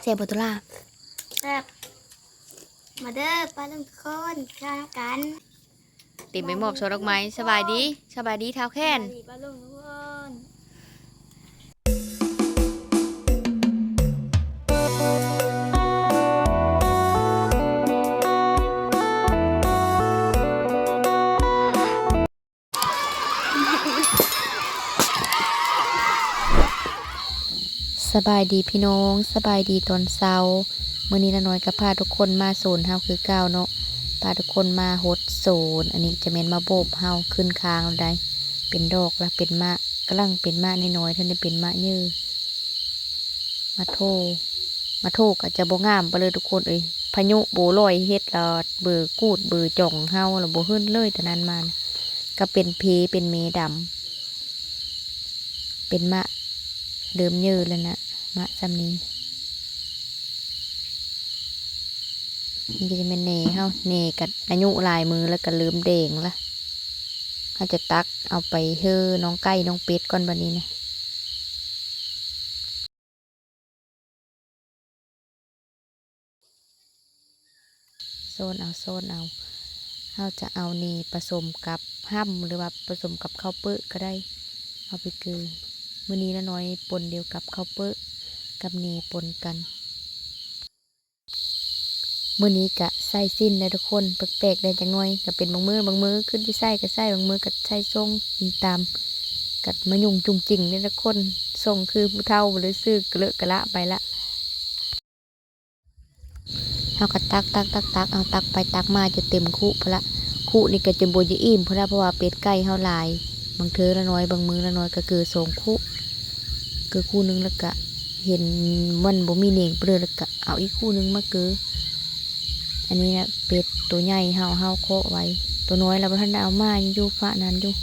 ແຊບບໍ່ຕຸລາ? ແຊບ. ມາເດີປ້າລຸງທຸກຄົນ ກິນຂ້າວນຳກັນ. ເຕັມໄປມອບຊ່ອດອກໄມ້. ສະບາຍດີ, ສະບາຍດີທ້າວແຄນ. ສະບາຍດີປ້າລຸງທຸກຄົນ. ສະບາຍດີພີ່ນ້ອງ, ສະບາຍດີຕອນເຊົ້າ. ມື້ນີ້ນ້ານ້ອຍກໍພາທຸກຄົນມາສວນເຮົາຄືເກົ່າເນາະ, ພາທຸກຄົນມາຫົດໂສນ. ອັນນີ້ຈະແມ່ນມາໂບບເຮົາຂຶ້ນຄາງແລ້ວໃດ໋, ເປັນດອກລະ ເປັນມະ, ກຳລັງເປັນມະນ້ອຍໆ, ທັນໄດ້ເປັນມະເຍີ. ມາໂທ ມາໂທກໍຈະບໍ່ງາມປານໃດທຸກຄົນເອີຍ, ພາຍຸໂບລອຍເຮັດລະເບີກູດເບີຈ່ອງເຮົາລະບໍ່ຂຶ້ນເລີຍ. ແຕ່ນັ້ນມານະ ກໍເປັນເພເປັນເມດຳ, ເປັນມະເລີ່ມເຍີແລ້ວນະ, ມະຊ່ຳນີ້. ນີ້ກໍຈະແມ່ນແໜເຮົາ, ແໜກໍອາຍຸຫຼາຍມື້ແລ້ວ ກໍເລີ່ມແດງລະ. ເຮົາຈະຕັກເອົາໄປເຮີນ້ອງໄກ່ນ້ອງເປັດກ່ອນບັດນີ້ນະ. ຊ້ອນເອົາ, ຊ້ອນເອົາ. ເຮົາຈະເອົາແໜປະສົມກັບຮຳ ຫຼືວ່າປະສົມກັບເຂົ້າເປິກກໍໄດ້, ເອົາໄປເກີ. ມື້ນີ້ລະນ້ອຍປົນດຽວກັບເຂົ້າເປິກກັບແໜປົນກັນ. ມື້ນີ້ກະໃສ່ສິ້ນແດ່ທຸກຄົນ, ແປກໆແດ່ຈັກໜ່ອຍ, ກະເປັນບາງມື້, ບາງມື້ຄືຊິໃສ່ກະໃສ່, ບາງມື້ກະໃສ່ສົ່ງ ກິນຕາມ, ກະມາຫຍຸ້ງຈຸງຈິງແດ່ທຸກຄົນ. ສົ່ງຄືຜູ້ເຖົ້າ ບໍ່ໄດ້ຊື້ກະເລາະກະລະໄປລະ. ເຮົາກໍຕັກໆໆໆ ເອົາ ຕັກໄປຕັກມາຈົນເຕັມຄຸພຸ້ນລະ. ຄຸນີ້ກໍຈົນບໍ່ຢາກອີ່ມພຸ້ນລະ ເພາະວ່າເປັດໄກ່ເຮົາຫຼາຍ, ບາງເທື່ອລະນ້ອຍ ບາງມື້ລະນ້ອຍກໍເກີສອງຄຸ, ເກີຄຸໜຶ່ງ. ແລ້ວກະເຫັນມັນບໍ່ມີແໜງປານໃດ ແລ້ວກະເອົາອີກຄຸໜຶ່ງມາເກີ. ອັນນີ້ນະ ເປັດໂຕໃຫຍ່ເຮົາ ເຮົາເຄາະໄວ້, ໂຕນ້ອຍລະບໍ່ທັນໄດ້ເອົາມາ, ຍັງຢູ່ຝານັ້ນຢູ່.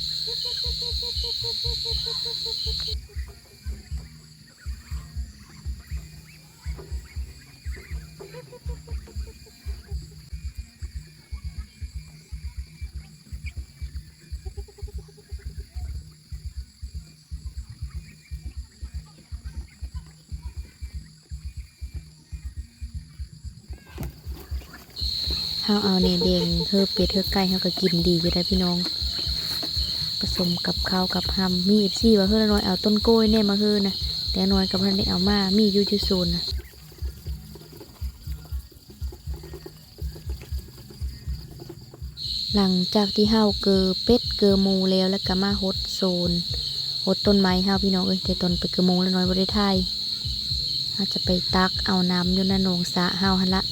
ເຮົາເອົາແໜແດງເຮີເປັດເຮີໄກ່ ເຮົາກໍກິນດີຢູ່ໄດ໋ພີ່ນ້ອງ, ປະສົມກັບເຂົ້າກັບຮຳ. ມີເອັຟຊີວ່າ ເຮີລະນ້ອຍເອົາຕົ້ນກ້ວຍແດ່ມາເຮີນະ, ແຕ່ນ້ອຍກໍບໍ່ທັນໄດ້ເອົາມາ, ມີຢູ່ ຢູ່ສວນນະ. ຫຼັງຈາກທີ່ເຮົາເກີເປັດເກີໝູແລ້ວ ແລ້ວກໍມາຫົດໂສນ ຫົດຕົ້ນໄມ້ເຮົາພີ່ນ້ອງເອີຍ, ແຕ່ຕອນໄປເກີໝູລະນ້ອຍບໍ່ໄດ້ຖ່າຍ. ເຮົາຈະໄປຕັກເອົານ້ຳຢູ່ໜ້າໜອງສະເຮົາຫັ້ນລະ,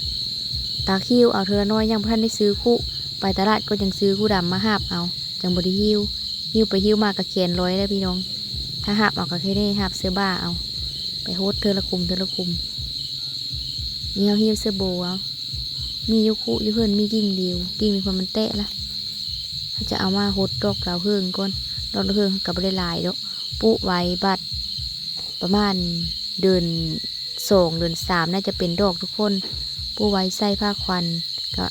ຕັກຫິ້ວເອົາເທື່ອລະໜ້ອຍ, ຍັງບໍ່ທັນໄດ້ຊື້ຄຸ, ໄປຕະຫຼາດກໍຍັງຊື້ຄຸດຳມາຫາບເອົາ, ຈັ່ງບໍ່ໄດ້ຫິ້ວ. ຫິ້ວໄປຫິ້ວມາກໍແຂນລອຍແລ້ວພີ່ນ້ອງ, ຖ້າຫາບເອົາກໍແຄ່ນີ້ ຫາບເສື້ອບ່າເອົາ, ໄປຫົດເທື່ອລະຄຸມ ເທື່ອລະຄຸມ. ນີ້ເຮົາຫິ້ວເສື້ອໂບເອົາ. ມີຢູ່ຄຸຢູ່ເຮືອນ ມີກິ່ງດຽວ, ກິ່ງນີ້ເພິ່ນມັນແຕະລະ. ເຮົາຈະເອົາມາຫົດດອກດາວເຮືອງກ່ອນ, ດອກດາວເຮືອງກໍບໍ່ໄດ້ຫຼາຍດອກ, ປູກໄວ້ບັດປະມານເດືອນສອງ ເດືອນສາມ ໜ້າຈະເປັນດອກທຸກຄົນ. ປູກໄວ້ໃສ່ຜ້າຂວັນ, ກະ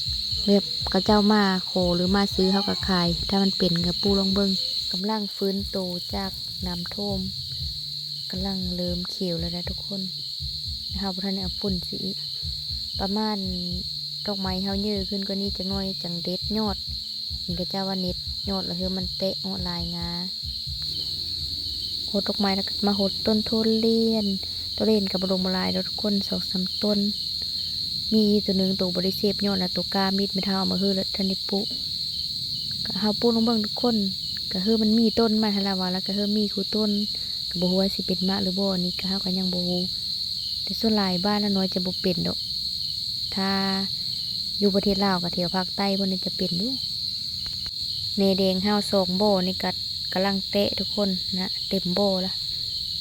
ແບບເຂົາເຈົ້າມາຂໍ ຫຼື ມາຊື້ ເຮົາກະຂາຍ, ຖ້າມັນເປັນກະປູກລອງເບິ່ງ. ກຳລັງຟື້ນໂຕຈາກນ້ຳຖ້ວມ, ກຳລັງເລີ່ມຂຽວແລ້ວນະທຸກຄົນ. ເຮົາບໍ່ທັນໄດ້ເອົາຝຸ່ນຊິອີກ, ປະມານດອກໄມ້ເຮົາເຍີຂຶ້ນກວ່ານີ້ຈັກໜ້ອຍ ຈັ່ງເດັດຍອດ. ເຫັນເຂົາເຈົ້າວ່າເດັດຍອດລະ ເຮີມັນແຕະອອກຫຼາຍງາ. ຫົດດອກໄມ້ລະກະມາຫົດຕົ້ນໂທລຽນ, ໂທລຽນກະບໍ່ລົງມາຫຼາຍດອກທຸກຄົນ, ສອງສາມຕົ້ນ. ມີຢູ່ໂຕໜຶ່ງໂຕບໍ່ໄດ້ເສບຍອດລະ, ໂຕກ້າມີດແມ່ເຖົ້າເອົາມາເຮີລະທັນໄດ້ປຸ. ກະເຮົາປຸລອງເບິ່ງທຸກຄົນ, ກະເຮີມັນມີຕົ້ນມັນຫັ້ນລະວ່າ, ລະກະເຮີມີຄູ່ຕົ້ນ. ກໍບໍ່ຮູ້ວ່າຊິເປັນໝາກຫຼືບໍ່, ອັນນີ້ກໍເຮົາກໍຍັງບໍ່ຮູ້, ແຕ່ສ່ວນຫຼາຍບ້ານລະນ້ອຍຈະບໍ່ເປັນດອກ. ຖ້າຢູ່ປະເທດລາວກໍແຖວພາກໃຕ້ພຸ້ນຈະເປັນຢູ່. ແໜແດງເຮົາສອງບໍ່ນີ້ກໍກຳລັງແຕະທຸກຄົນນະ, ເຕັມບໍ່ລະ,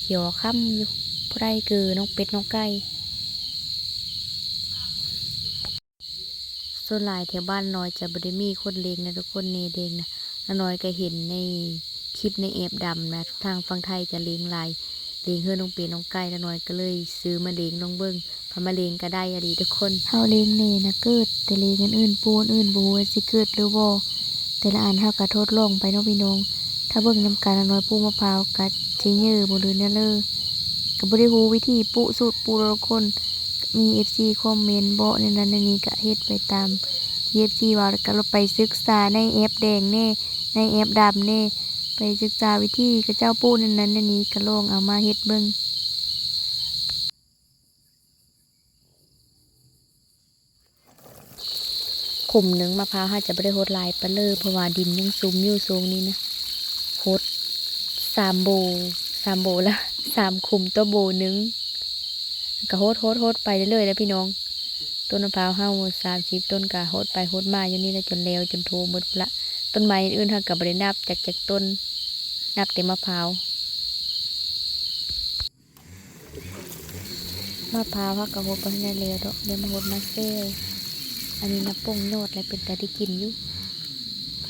ຂຽວຄ້ຳຢູ່, ພໍໄດ້ເກີນ້ອງເປັດນ້ອງໄກ່. ສ່ວນຫຼາຍແຖວບ້ານນ້ອຍຈະບໍ່ໄດ້ມີຄົນລ້ຽງນະທຸກຄົນ, ແໜແດງນະ. ນ້ອຍກໍເຫັນໃນຄລິບໃນແອັບດຳນະ, ທາງຝັ່ງໄທຈະລ້ຽງຫຼາຍ, ລ້ຽງເຮືອນ້ອງເປັດນ້ອງໄກ່. ນ້ອຍກໍເລີຍຊື້ມາລ້ຽງລອງເບິ່ງ, ຄັນມາລ້ຽງກໍໄດ້ອີ່ຫຼີທຸກຄົນ. ເຮົາລ້ຽງແໜນະເກີດ, ແຕ່ລ້ຽງອັນອື່ນ ປູອັນອື່ນບໍ່ຮູ້ວ່າຊິເກີດຫຼືບໍ່. ແຕ່ລະອັນເຮົາກໍທົດລອງໄປເນາະພີ່ນ້ອງ. ຖ້າເບິ່ງນຳກັນ ນ້ອຍປູມະພ້າວກໍຊິເຍີບໍ່ຫຼືແນວເລີ, ກໍບໍ່ໄດ້ຮູ້ວິທີປູ ສູດປູແຕ່ລະຄົນ. ມີເອັຟຊີຄອມເມັນບອກແນວນັ້ນແນວນີ້ ກະເຮັດໄປຕາມທີ່ເອັຟຊີເວົ້າ ແລ້ວກະໄປສຶກສາໃນແອັບແດງແດ່ ໃນແອັບດຳແດ່ ໄປສຶກສາວິທີເຂົາເຈົ້າປູກແນວນັ້ນແນວນີ້ ກະລອງເອົາມາເຮັດເບິ່ງ. ຂຸມໜຶ່ງມະພ້າວ ເຮົາຈະບໍ່ໄດ້ຫົດຫຼາຍປານເລີ ເພາະວ່າດິນຍັງຊຸ່ມຢູ່ຊ່ວງນີ້ນະ ຫົດສາມໂບ ສາມໂບລະ ສາມຂຸມຕໍ່ໂບໜຶ່ງ ກະຫົດ ຫົດ ຫົດໄປເລື້ອຍໆແຫຼະພີ່ນ້ອງ. ຕົ້ນມະພ້າວເຮົາສາມສິບຕົ້ນ ກະຫົດໄປຫົດມາຢູ່ນີ້ລະ ຈົນແລ້ວ ຈົນໂທໝົດພຸ້ນລະ. ຕົ້ນໄມ້ອື່ນໆເຮົາກະບໍ່ໄດ້ນັບຈັກຈັກຕົ້ນ ນັບແຕ່ມະພ້າວ. ມະພ້າວເຮົາກະຫົດບໍ່ທັນໄດ້ແລ້ວດອກ ດຽວມາຫົດມາແຊວ. ອັນນີ້ນະ ປົ່ງຍອດແລ້ວ ເປັນຕາໄດ້ກິນຢູ່.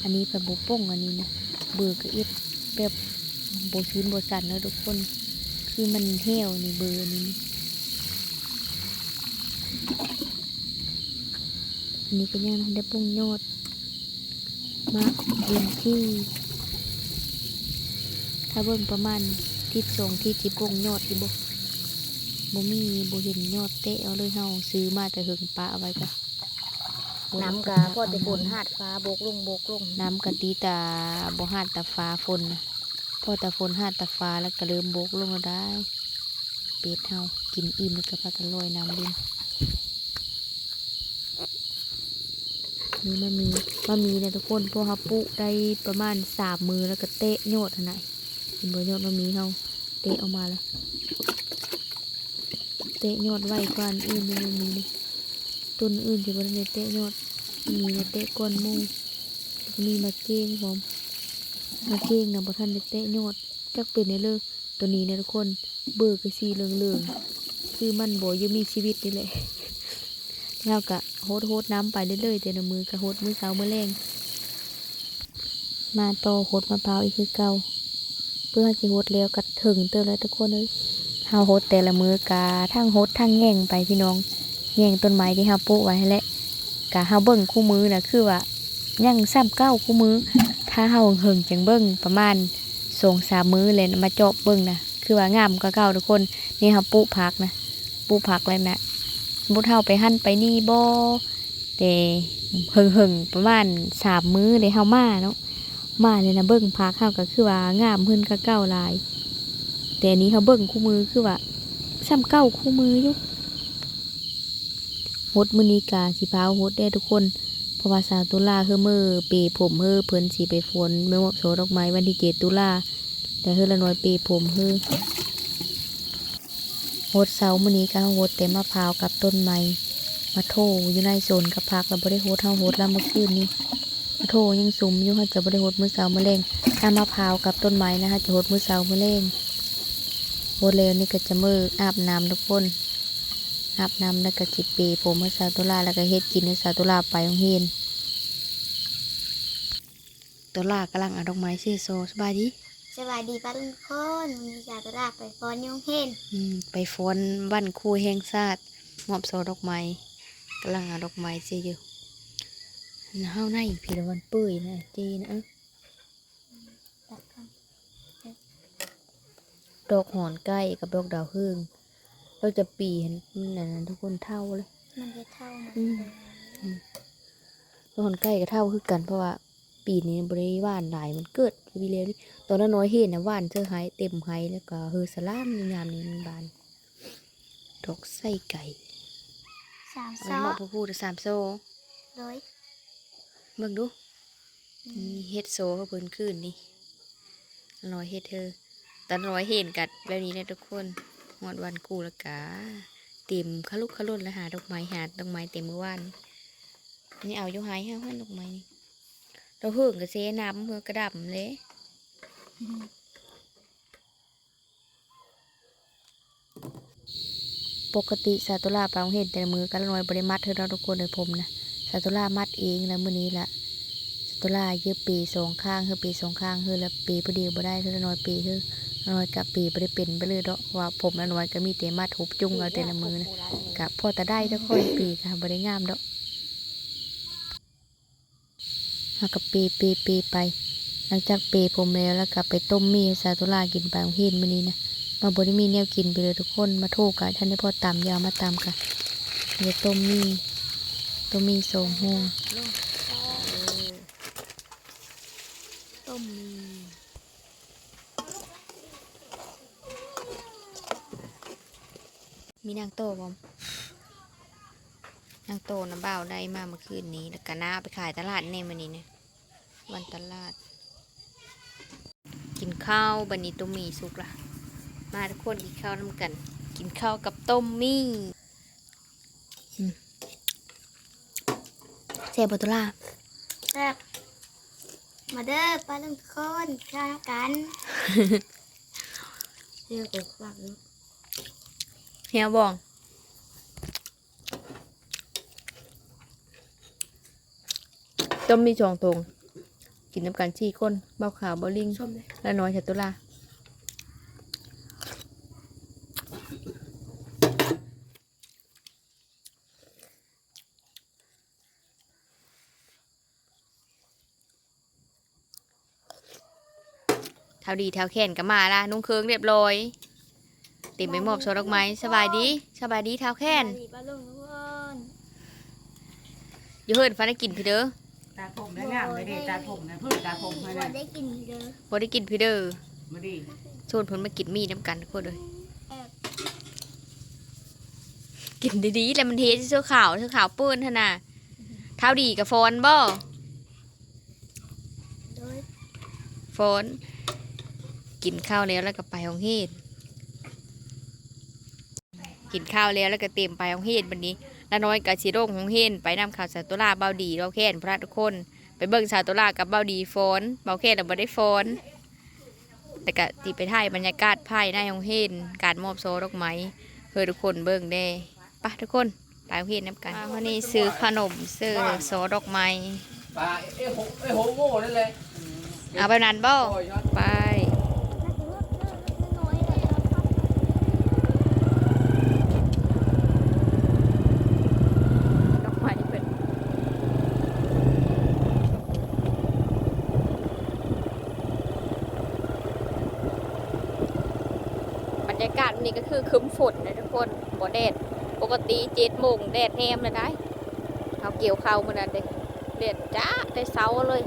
ອັນນີ້ພັດບໍ່ປົ່ງ ອັນນີ້ນະ ເບີກະເອັດແບບບໍ່ຊື່ນບໍ່ສັນເດີທຸກຄົນ ຄືມັນແຫ້ວນີ້ ເບີອັນນີ້ນະ. ອັນນີ້ກະຍັງບໍ່ທັນໄດ້ປົ່ງຍອດ. ໝາກລິນຈີ່ ຖ້າເບິ່ງປະມານທິດສອງທິດ ຊິປົ່ງຍອດຢູ່ບໍ່? ບໍ່ມີ ບໍ່ເຫັນຍອດແຕະເອົາເລີຍ. ເຮົາຊື້ມາແຕ່ເຫິງປະໄວ້ກະ ນ້ຳກະພໍແຕ່ຝົນຫາດຟ້າບົກລົງ ບົກລົງ ນ້ຳກະຕີຕາບໍ່ຫາດຕາຟ້າຝົນນະ ພໍຕາຝົນຫາດຕາຟ້າແລ້ວກະເລີ່ມບົກລົງແລ້ວໄດ໋. ເປັດເຮົາກິນອີ່ມແລ້ວກະພາກັນລອຍນ້ຳຫຼິ້ນ. ນີ້ມະມີ ມະມີນະທຸກຄົນ ພວກເຮົາປູກໄດ້ປະມານສາມມື້ແລ້ວກະແຕະຍອດຫັ້ນນະ ເຫັນບໍ່? ຍອດມະມີເຮົາແຕະອອກມາແລ້ວ ແຕະຍອດໄວກວ່າອັນອື່ນຢູ່ ມະມີນີ້. ຕົ້ນອື່ນຊິບໍ່ທັນໄດ້ແຕະຍອດ ມະມີນະແຕະກ່ອນໝູ່. ແລ້ວກະມີໝາກເກ້ງພ້ອມ ໝາກເກ້ງນະບໍ່ທັນໄດ້ແຕະຍອດ ຈັກເປັນແນວເລີ. ໂຕນີ້ນະທຸກຄົນ ເບີກະສີເຫຼືອງໆ ຄືມັນບໍ່ຢາກມີຊີວິດນີ້ແຫຼະ. ເຮົາກະຫົດ ຫົດນ້ຳໄປເລື້ອຍໆ ແຕ່ລະມື້ກະຫົດມື້ເຊົ້າມື້ແລງ. ມາຕໍ່ຫົດມະພ້າວອີກຄືເກົ່າ ເພື່ອເຮົາຊິຫົດແລ້ວກະເຖິງເຕີບແລ້ວທຸກຄົນເອີຍ. ເຮົາຫົດແຕ່ລະມື້ກະທັງຫົດທັງແຫຍ່ງໄປພີ່ນ້ອງ ແຫຍ່ງຕົ້ນໄມ້ທີ່ເຮົາປູກໄວ້ຫັ້ນແຫຼະ. ກະເຮົາເບິ່ງຄູ່ມື້ນະ ຄືວ່າຍັງສ່ຳເກົ່າຄູ່ມື້ ຖ້າເຮົາເຫິງໆ ຈັ່ງເບິ່ງປະມານສອງສາມມື້ແລ້ວມາຈອບເບິ່ງນະ ຄືວ່າງາມກວ່າເກົ່າທຸກຄົນ. ນີ້ເຮົາປູກຜັກນະ ປູກຜັກແລ້ວນະ ສົມມຸດເຮົາໄປຫັ້ນໄປນີ້ບໍ່ ແຕ່ເຫິງໆ ປະມານສາມມື້ແລ້ວເຮົາມາເນາະ ມາແລ້ວນະ ເບິ່ງຜັກເຮົາກະຄືວ່າງາມຂຶ້ນກວ່າເກົ່າຫຼາຍ. ແຕ່ອັນນີ້ເຮົາເບິ່ງຄູ່ມື້ຄືວ່າສ່ຳເກົ່າຄູ່ມື້ຢູ່. ຫົດມື້ນີ້ກະຊິພາຫົດແດ່ທຸກຄົນ ເພາະວ່າສາວຕຸລາເຮີເມີເປຜົມເຮີ ເພິ່ນຊິໄປຟ້ອນມາມອບຊ່ອດອກໄມ້ວັນທີເຈັດຕຸລາ ແລ້ວເຮີລະນ້ອຍເປຜົມເຮີ. ຫົດເຊົ້າມື້ນີ້ກະຫົດແຕ່ມະພ້າວກັບຕົ້ນໄມ້ ມາໂຖຢູ່ໃນສວນກັບຜັກ ລະບໍ່ໄດ້ຫົດ ເຮົາຫົດລະມື້ຄືນນີ້ ມາໂຖຍັງຊຸ່ມຢູ່ ເຮົາຈະບໍ່ໄດ້ຫົດມື້ເຊົ້າມື້ແລງ. ຖ້າມະພ້າວກັບຕົ້ນໄມ້ນະ ເຮົາຈະຫົດມື້ເຊົ້າມື້ແລງ. ຫົດແລ້ວນີ້ກະຈະເມີອາບນ້ຳທຸກຄົນ ອາບນ້ຳແລ້ວກະຊິເປຜົມໃຫ້ສາວຕຸລາ ແລ້ວກະເຮັດກິນໃຫ້ສາວຕຸລາໄປໂຮງຮຽນ. ຕຸລາກຳລັງເອົາດອກໄມ້ໃສ່ຊໍ. ສະບາຍດີ ສະບາຍດີປ້າລຸງຄົນ ມື້ນີ້ສາວຕຸລາໄປຟ້ອນຢູ່ໂຮງຮຽນ ອືມ ໄປຟ້ອນວັນຄູແຫ່ງຊາດ ມອບຊ່ອດອກໄມ້ ກຳລັງເອົາດອກໄມ້ໃສ່ຢູ່. ເຮົາໃນພີລະວັນເປີຍນະ ເຈນະ ເອີ ດອກຫອນໄກ່ກັບດອກດາວເຮືອງ ດອກຈຳປີຫັ້ນ ມັນອັນນັ້ນທຸກຄົນ ເຖົ້າເລີຍ ມັນຈະເຖົ້າ ອືມ ອືມ ດອກຫອນໄກ່ກໍເຖົ້າຄືກັນ ເພາະວ່າປີນີ້ບໍ່ໄດ້ຫວ່ານຫຼາຍ ມັນເກີດປີແລ້ວນີ້ ຕອນນ້ອຍໆເຫັນນະ ຫວ່ານເຊີໄຮ່ເຕັມໄຮ່ ແລ້ວກໍເຮີສະຫຼາມ ຍາມນີ້ມັນບານ ດອກໄສ້ໄກ່ ສາມຊໍ ເອົາໄປມອບຜູ້ຜູ້ ສາມຊໍ ໂດຍ ເບິ່ງດູ ອືມ ເຮັດໂຊໃຫ້ເພິ່ນຄືນນີ້ ລອຍເຮັດເຮີ ຕອນລອຍເຫັນກັນແບບນີ້ແຫຼະທຸກຄົນ ຮອດວັນຄູແລ້ວກະເຕັມຄະລຸກຄະຫຼົ່ນ ແລ້ວຫາດອກໄມ້ ຫາດອກໄມ້ແຕ່ມື້ວານນີ້ ເອົາຢູ່ໄຮ່ເຮົາຫັ້ນ ດອກໄມ້ນີ້ ດອກເຮືອງກະເຊນ້ຳ ເຮືອງກະດຳເລີຍ. ປົກກະຕິສາວຕຸລາໄປໂຮງຮຽນແຕ່ລະມື້ ກະລະນ້ອຍບໍ່ໄດ້ມັດເຮີດອກທຸກຄົນເອີຍ ຜົມນະ ສາວຕຸລາມັດເອງ ແລ້ວມື້ນີ້ລະ ສາວຕຸລາເຢີບເປສອງຂ້າງ ເຮີເປສອງຂ້າງ ເຮີລະເປຜູ້ດຽວບໍ່ໄດ້ ເທື່ອລະນ້ອຍເປເຮີ ລະນ້ອຍກະເປບໍ່ໄດ້ເປັນປານໃດດອກ ເພາະວ່າຜົມລະນ້ອຍກະມີແຕ່ມັດຫຸບຈຸ້ງເອົາແຕ່ລະມື້ນະ ກະພໍຕາໄດ້ ແຕ່ຂ້ອຍເປກະບໍ່ໄດ້ງາມດອກ. ເຮົາກະເປ ເປ ເປໄປ ຫຼັງຈາກເປຜົມແລ້ວ ແລ້ວກະໄປຕົ້ມໝີ່ໃຫ້ສາວຕຸລາກິນໄປໂຮງຮຽນມື້ນີ້ນະ ມາບໍ່ໄດ້ມີແນວກິນໄປເລີຍທຸກຄົນ ມາໂທກະທັນໄດ້ພໍຕຳ ຢາມາຕຳກະ ເຮັດຕົ້ມໝີ່ ຕົ້ມໝີ່ສອງໂຮງ ຕົ້ມໝີ່ ມີນາງໂຕບໍ່? ນາງໂຕນະ ບ່າວໄດ້ມາເມື່ອຄືນນີ້ ແລ້ວກະນ້າເອົາໄປຂາຍຕະຫຼາດແດ່ມື້ນີ້ນະ ວັນຕະຫຼາດ. ກິນເຂົ້າ ບັດນີ້ຕົ້ມໝີ່ສຸກລະ ມາທຸກຄົນກິນເຂົ້ານຳກັນ ກິນເຂົ້າກັບຕົ້ມໝີ່. ອືມ ແຊບບໍ່ຕຸລາ? ແຊບ ມາເດີປ້າລຸງທຸກຄົນ ກິນເຂົ້ານຳກັນ. ແຊບບໍ່? ແຊບບໍ່? ຕົ້ມໝີ່ສອງຖົງ ກິນນຳກັນສີ່ຄົນ ບ່າວຂາວ ບ່າວລິງ ລານ້ອຍ ສາວຕຸລາ. ທ້າວດີ ທ້າວແຄ້ນກໍມາລະ ນຸ່ງເຄີງຮຽບຮ້ອຍ ເຕັມໄປມອບຊ່ອດອກໄມ້. ສະບາຍດີ ສະບາຍດີທ້າວແຄ້ນ. ສະບາຍດີປ້າລຸງທຸກຄົນ. ຢູ່ເຮືອນຟັນໄດ້ກິນພີເດີ ຕັດຜົມໄດ້ງາມເລີຍເດ້ ຕັດຜົມນະ ເພິ່ນຕັດຜົມໃຫ້ນະ ບໍ່ໄດ້ກິນພີເດີ ບໍ່ໄດ້ກິນພີເດີ. ມາດີ ຊວນເພິ່ນມາກິນໝີ່ນຳກັນທຸກຄົນເອີຍ. ແອບ ກິນດີໆ ແລ້ວມັນເທເສື້ອຂາວ ເສື້ອຂາວເປີ້ນຫັ້ນນະ. ທ້າວດີກໍຟ້ອນບໍ່? ໂດຍ ຟ້ອນ. ກິນເຂົ້າແລ້ວ ແລ້ວກໍໄປໂຮງຮຽນ ກິນເຂົ້າແລ້ວ ແລ້ວກໍເຕັມໄປໂຮງຮຽນ. ບັດນີ້ລານ້ອຍກໍຊິລົງໂຮງຮຽນໄປນຳເຂົາ ສາວຕຸລາ ບ່າວດີ ບ່າວແຄ້ນ ພວກທຸກຄົນ ໄປເບິ່ງສາວຕຸລາກັບບ່າວດີຟ້ອນ ບ່າວແຄ້ນລະບໍ່ໄດ້ຟ້ອນ. ແລ້ວກະຊິໄປຖ່າຍບັນຍາກາດພາຍໃນໂຮງຮຽນ ການມອບຊໍດອກໄມ້ໃຫ້ທຸກຄົນເບິ່ງແດ່. ໄປທຸກຄົນ ໄປໂຮງຮຽນນຳກັນ. ມື້ນີ້ຊື້ຂະໜົມ ຊື້ຊໍດອກໄມ້. ປາ ເອໂຮ ເອໂຮໂມນັ້ນແຫຼະ ເອົາແບບນັ້ນບໍ່? ໂອ້ຍ ໄປ. ດອກໄມ້ເພິ່ນ ບັນຍາກາດມື້ນີ້ກໍຄືຄຶ້ມຝົນເດ້ທຸກຄົນ ບໍ່ແດດ. ປົກກະຕິເຈັດໂມງແດດແຮມແລ້ວໄດ໋. ເຮົາກ່ຽວເຂົ້າມື້ນັ້ນເດ້ ແດດຈ້າແຕ່ເຊົ້າເລີຍ.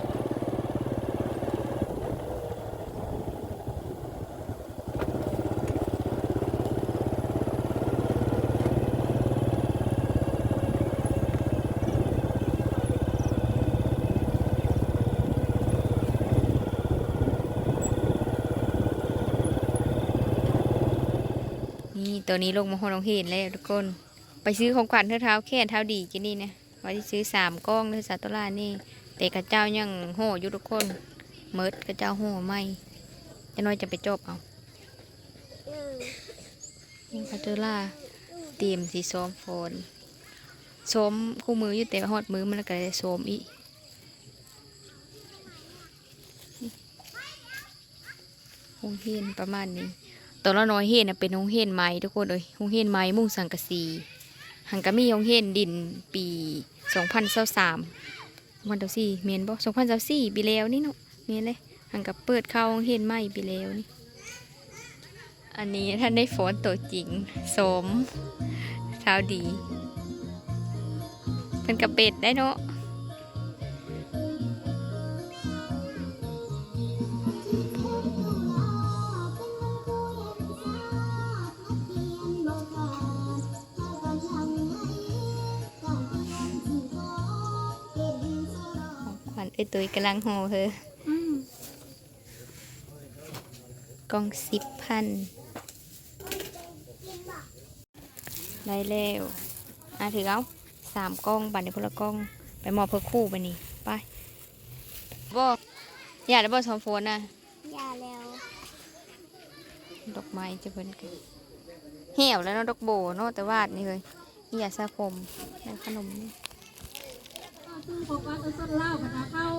ນີ້ ຕອນນີ້ລົງມາຮອດໂຮງຮຽນແລ້ວທຸກຄົນ. ໄປຊື້ຂອງຂວັນໃຫ້ທ້າວແຄ້ນ ທ້າວດີ ກິນນີ້ນະ. ວ່າຊິຊື້ສາມກ່ອງເດີ ສາວຕຸລານີ້ ແຕ່ເຂົາເຈົ້າຍັງຫໍ່ຢູ່ທຸກຄົນ ໝົດ ເຂົາເຈົ້າຫໍ່ໃໝ່ ຈັກໜ້ອຍຈະໄປຈອບເອົາ. ສາວຕຸລາຕຽມຊິຊ້ອມຟ້ອນ ຊ້ອມຄູ່ມື້ຢູ່ ແຕ່ຮອດມື້ມັນລະກໍໄດ້ຊ້ອມອີກ. ໂຮງຮຽນປະມານນີ້ ຕອນລານ້ອຍຮຽນນະ ເປັນໂຮງຮຽນໄມ້ທຸກຄົນເອີຍ ໂຮງຮຽນໄມ້ມຸງສັງກະສີ. ຫັ້ນກະມີໂຮງຮຽນດິນປີສອງພັນຊາວສາມ ສອງພັນຊາວສີ່ ແມ່ນບໍ່? ສອງພັນຊາວສີ່ ປີແລ້ວນີ້ເນາະ ແມ່ນເລີຍ. ຫັ້ນກະເປີດເຂົ້າໂຮງຮຽນໃໝ່ປີແລ້ວນີ້. ອັນນີ້ທັນໄດ້ຟ້ອນໂຕຈິງ ໂສມ ສາວດີ ເພິ່ນກະເປັນໄດ້ເນາະ. ຂວັນເອື້ອຍຕຸ້ຍກຳລັງຫໍ່ເຮີ ອືມ ກ່ອງສິບພັນ ໄດ້ແລ້ວ. ອາ ຖືເອົາສາມກ່ອງ ບາດນີ້ຄົນລະກ່ອງ ໄປມອບເພື່ອຄູ່ບາດນີ້ ໄປ. ບໍ່ ຢ່າແລ້ວບໍ່ ຊອມໂຟນນະ? ຢ່າແລ້ວ. ດອກໄມ້ເຈົ້າເພິ່ນກໍແຫ້ວແລ້ວເນາະ ດອກໂບເນາະ ແຕ່ວາດນີ້ເຮີຍ. ຢາສະຜົມ ແລະ ຂະໜົມນີ້. ຂອບຄຸນຂອງປະຊາຊົນລາວ ບັນດາເຜົ່າ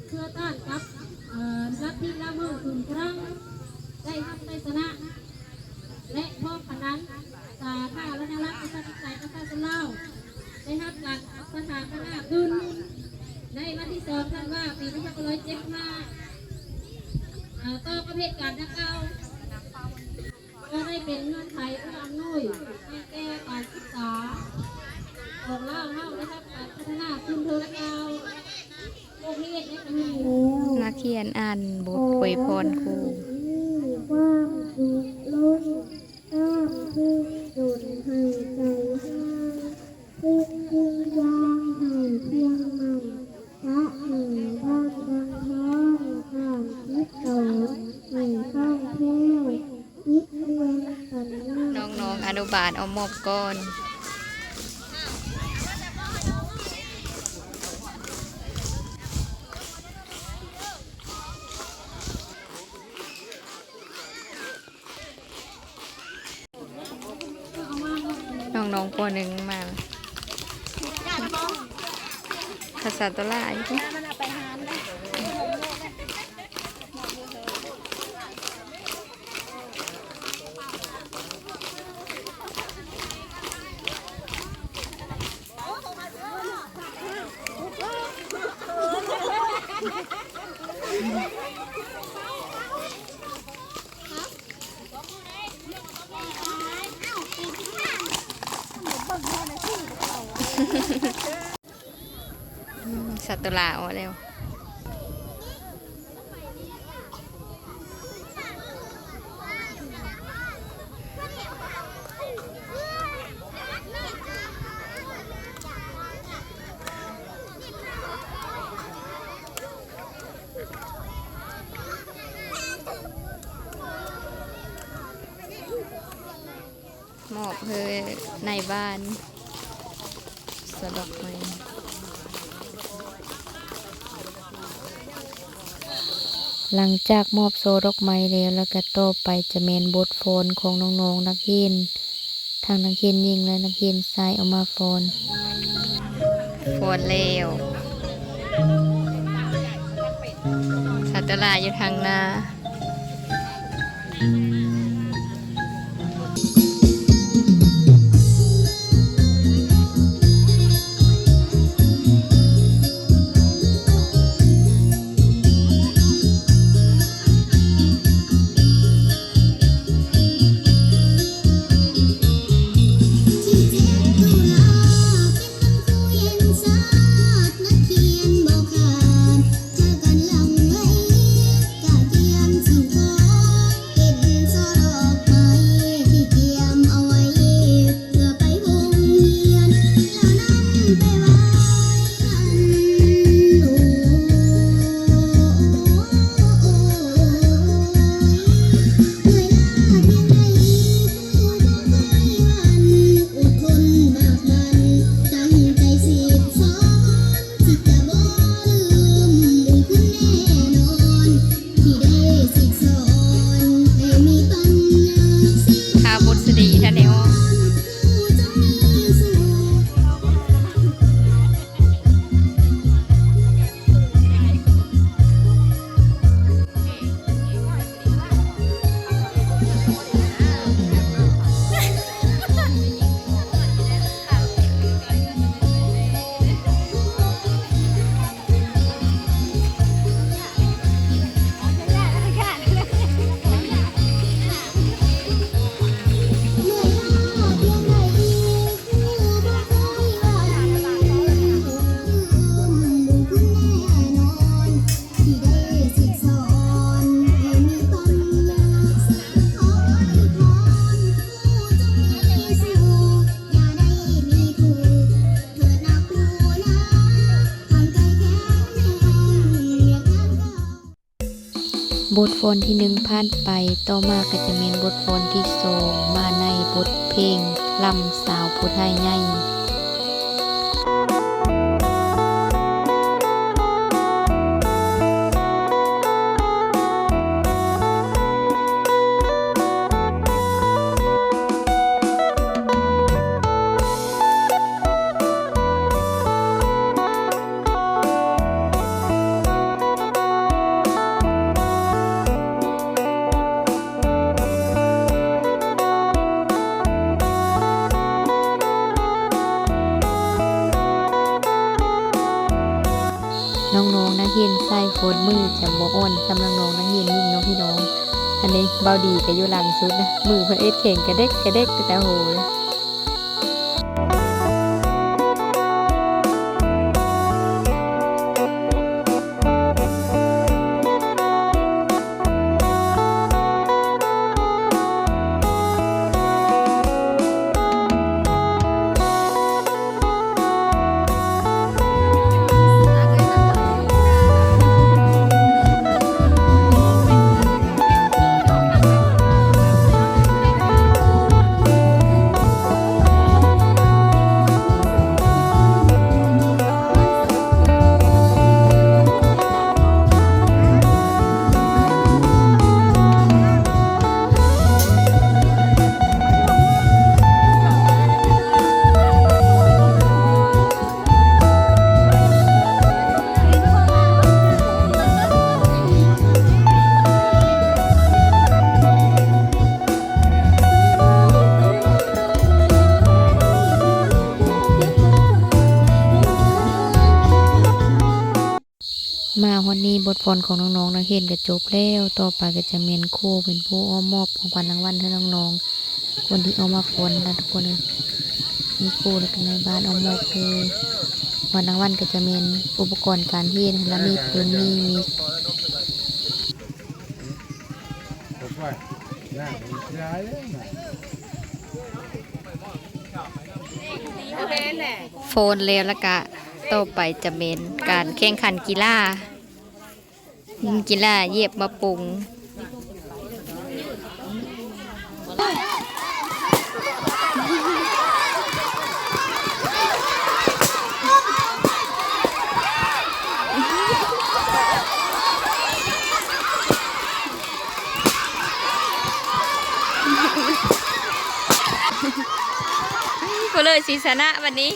ເຊື້ອຕ້ານກັບ ເອີ ລັດທິລາວເມີກຶ່ງຕະລັງ ໄດ້ຮັບໄຊຊະນະ ແລະ ພ້ອມກັນນັ້ນ ສາທາລະນະລັດ ປະຊາທິປະໄຕ ປະຊາຊົນລາວ ໄດ້ຮັບການສະຖາປະນາຂຶ້ນ ໃນວັນທີສອງ ທັນວາ ປີໜຶ່ງພັນເກົ້າຮ້ອຍເຈັດສິບຫ້າ ເອີ ຕໍ່ກັບເຫດການດັ່ງກ່າວ ກໍໄດ້ເປັນເງື່ອນໄຂເອື້ອອຳນວຍໃຫ້ແກ່ການສຶກສາ ຂອງລາວເຮົາໄດ້ຮັບການພັດທະນາຂຶ້ນເທື່ອລະກ້າວ. ນັກຮຽນອ່ານບົດອວຍພອນຄູ. ຄວາມສຸກລົງ ຄວາມທຸກຈົນໃຫ້ໃຈຮ້າຍ, ທຸກຈິງຢ່າໃຫ້ພຽງໝັ້ນ, ພະເໜີດຳດັງທອງ, ຂ້າມສິບສອງໃຫ້ຄ່ອງແຄ້ວ. ນ້ອງໆອະນຸບານເອົາມອບກ່ອນ. ນ້ອງໆ ປໍໜຶ່ງມາ ພາສາໂຕລາຢູ່. ອືມ ສັດຕະຫຼາອອກແລ້ວ. ມອບໃຫ້ນາຍບ້ານ ຊ່ອດອກໄມ້. ຫຼັງຈາກມອບຊ່ອດອກໄມ້ແລ້ວ ແລ້ວກະຕໍ່ໄປຈະແມ່ນບົດຟ້ອນຂອງນ້ອງໆນັກຮຽນ ທັງນັກຮຽນຍິງ ແລະ ນັກຮຽນຊາຍເອົາມາຟ້ອນ. ຟ້ອນແລ້ວ ສາວຕະຫຼາຢູ່ທາງໜ້າ. ຫາບົດສະດີທ່ານໄດ້ອອກ. ບົດຟ້ອນທີໜຶ່ງຜ່ານໄປ, ຕໍ່ມາກໍຈະແມ່ນບົດຟ້ອນທີສອງ ມາໃນບົດເພງລຳສາວຜູ້ໄທໃຫຍ່. ນ້ອງໆນັກຮຽນຊາຍຟ້ອນມືຈະບໍ່ອ່ອນສ່ຳນ້ອງໆນັກຮຽນຍິງເນາະພີ່ນ້ອງ. ອັນນີ້ບ່າວດີກໍຢູ່ຫຼັງສຸດນະ, ມືເພິ່ນເຮັດແຂງກະເດັກກະເດັກແຕ່ໂຫຍ. ຟ້ອນຂອງນ້ອງໆ ນັກຮຽນກໍຈົບແລ້ວ, ຕໍ່ໄປກໍຈະແມ່ນຄູເປັນຜູ້ອອກມອບຂອງຂວັນລາງວັນໃຫ້ນ້ອງໆ ຄົນທີ່ອອກມາຟ້ອນນະທຸກຄົນເອີຍ. ມີຄູ ແລ້ວກໍນາຍບ້ານອອກມອບຄື ຂວັນລາງວັນກໍຈະແມ່ນອຸປະກອນການຮຽນຫັ້ນລະ, ມີປຶ້ມ ມີມິກ. ຟ້ອນແລ້ວ ແລ້ວກະຕໍ່ໄປຈະແມ່ນການແຂ່ງຂັນກິລາ ຍິງກິລາຢຽບໝາກປຸງ. ຜູ້ເລີດຊິຊະນະບັດນີ້.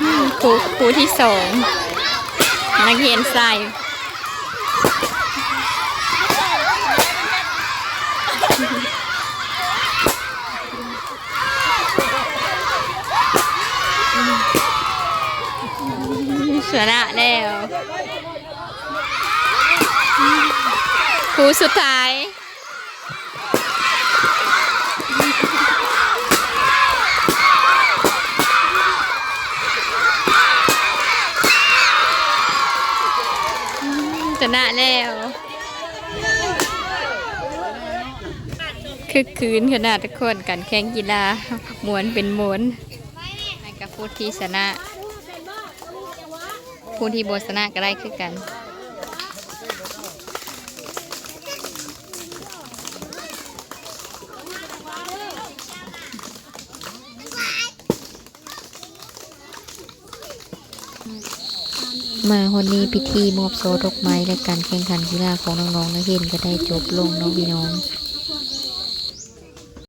ອືມ ຄູ່ ຄູ່ທີສອງ ນັກຮຽນຊາຍ ຊະນະແລ້ວ ຄູ່ສຸດທ້າຍ. ຊະນະແລ້ວ ຄຶກຄື້ນຂະໜາດທຸກຄົນ ການແຂ່ງກິລາ ມ່ວນເປັນມ່ວນ ໃຫ້ກັບຜູ້ທີ່ຊະນະ. ຜູ້ທີ່ບໍ່ຊະນະກໍໄດ້ຄືກັນ. ມາຮອດນີ້ ພິທີມອບຊ່ອດອກໄມ້ ແລະ ການແຂ່ງຂັນກິລາຂອງນ້ອງໆ ນັກຮຽນກໍໄດ້ຈົບລົງເນາະພີ່ນ້ອງ.